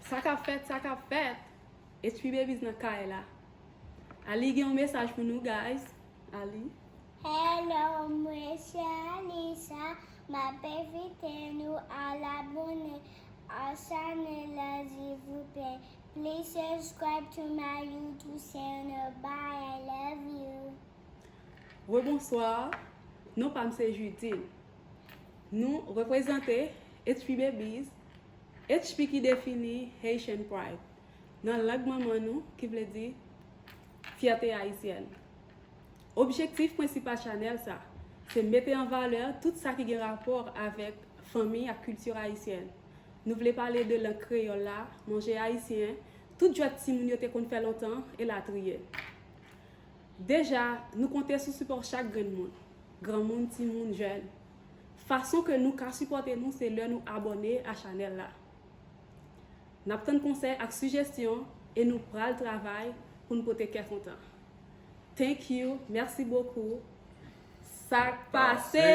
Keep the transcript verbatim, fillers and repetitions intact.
Sa k ap fèt, sa k ap fèt? H P Babies nan kay la. Ali gen yon mesaj pou nou, guys. Ali. Hello, mwen se Alisa. M ap envite nou al abòne a chanèl la, silvouplè. Please subscribe to my YouTube channel. Bye, I love you. Rebonswa, non pa m se Judil. Nou reprezante H P Babies, H P ki defini Haitian Pride nan lang manman nou, ki vle di fyète ayisyèn. Objektif prensipal chanèl sa, se mete an valè tout sa ki gen rapò avèk fanmi ak kilti ayisyèn. Nou vle pale de lang kreyòl la, manje ayisyen, tout jwèt timoun yo te konn fè lontan, elatriye. Deja, nou konte sou sipò chak grenn moun, granmoun, timoun, jèn. Fason ke nou ka sipòte nou, se lè nou abòne a chanèl la. N ap tann konsèy ak sijesyon e nou pral travay pou n pote kè kontan. Thank you, mèsi bokou. Sa k pase?